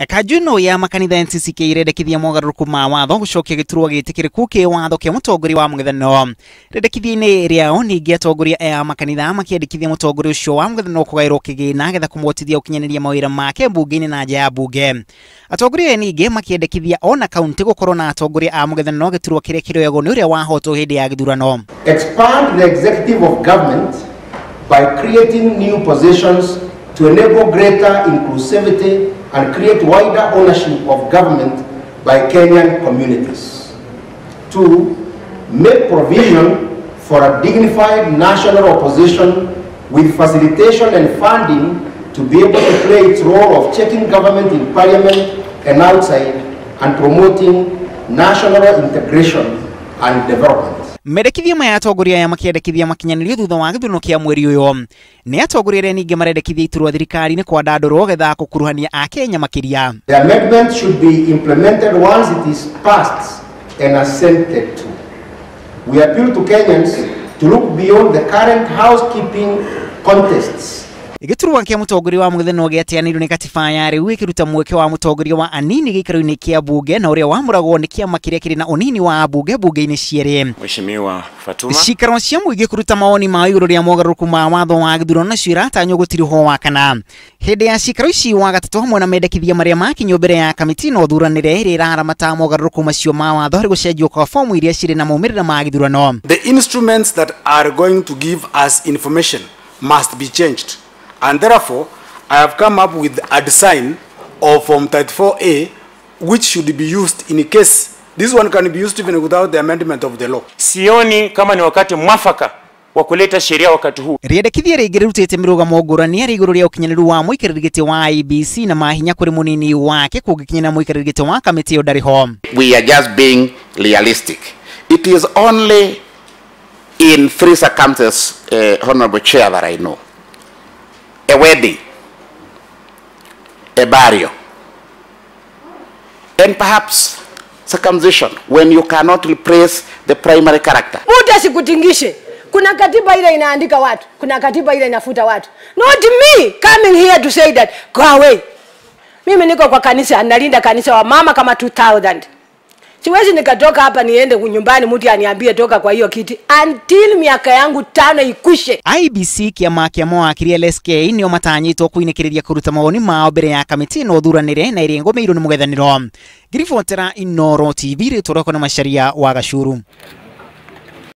Kanjũ ĩno ya makanitha NCCK irendekithia mogarũrũku ma watho gũcokia gĩturwa gĩtĩkĩrĩku kĩ watho kĩa mũtongoria wa mũng'ethanĩro. Rĩendekithia-inĩ rĩao ningĩ atongoria aya a makanitha makĩendekithia mũtongoria ũcio wa mũng'ethanĩro kũgaĩrwo kĩgĩna getha kũmũhotithia gũkinyanĩria mawĩra make mbunge-inĩ na nja ya mbunge. Atongoria aya ningĩ makĩendekithia ona kaunti gũkorwo na atongoria a mũng'ethanĩro gĩturwa kĩrĩa kĩroyagwo nĩ ũrĩa wahotwo hĩndĩ ya gĩthurano. Expand the executive of government by creating new positions to enable greater inclusivity and create wider ownership of government by Kenyan communities. 2, make provision for a dignified national opposition with facilitation and funding to be able to play its role of checking government in parliament and outside and promoting national integration and development. Mendekithia maya atongoria aya makĩendekithia makinyanĩrio thutha wa gĩthurano kĩa mweri ũyũ. Nĩ atongoria arĩa ningĩ marendekithia iturwa thirikari-inĩ kwandandũrwo getha gũkuruhania Akenya makĩria. The amendment should be implemented once it is passed and assented to. We appeal to Kenyans to look beyond the current housekeeping contests. Gĩturwa kĩa mũtongoria wa mũng'ethanĩro gĩateanĩirio nĩ katiba ya rĩu ĩkĩruta mweke wa mũtongoria wa anini gĩikaro-inĩ kĩa mbunge na ũrĩa wamũragwo nĩ kĩama kĩrĩa kĩrĩ na ũnini wa mbunge mbunge-inĩ cierĩ. Mheshimiwa Fatuma. Cikaro cia mũingĩ kũruta mawoni mao igũrũ rĩa mogarũrũku ma watho wa gĩthurano nacio iratanywo gũtirihwo wa kana. Hĩndĩ ya cikaro ici wa gatatũ hamwe na mendekithia marĩa makinywo mbere ya kamĩtĩ no thuranĩre ĩrĩa ĩraramata mogarũrũku macio ma watho harĩ gũcenjio kwa fomu iria cirĩ na maumĩrĩra ma gĩthurano. The instruments that are going to give us information must be changed. And therefore, I have come up with a design of Form 34A, which should be used in case this one can be used even without the amendment of the law. Sioni kama ni wakati mwafaka wa kuleta sheria wakati huu. Rĩendekithia rĩngĩ rĩrutĩte mĩrũgamo ngũrani arĩ igũrũ rĩa ũkinyanĩru wa mũikarĩri gĩtĩ wa IEBC na mahinya kũrĩ mũnini wake kũngĩkinya mũikarĩri gĩtĩ wa kamĩtĩ ĩyo ndarĩ ho. We are just being realistic. It is only in 3 circumstances, Honorable Chair, that I know. A wedding, a burial, and perhaps circumcision, when you cannot replace the primary character. Muda sikutingishe. Kuna katiba ile inaandika watu, kuna katiba ile inafuta watu. Not me coming here to say that go away. Mimi niko kwa kanisa, nalinda kanisa wa mama kama 2000. Siwezi nikatoka hapa niende nyumbani mtu aniambie toka kwa hiyo kiti until miaka yangu 5 ikwishe. IEBC kĩama kĩa mawakiri LSK nĩo matanyĩtwo kũinĩkĩrĩria kũruta mawoni mao mbere ya kamĩtĩ no thuranĩre na ĩrĩa ĩngũmĩirwo nĩ mũng'ethanĩro. Ngiribotera Inooro TV rĩtwa rĩakwa nĩ Macharia wa Gacuru.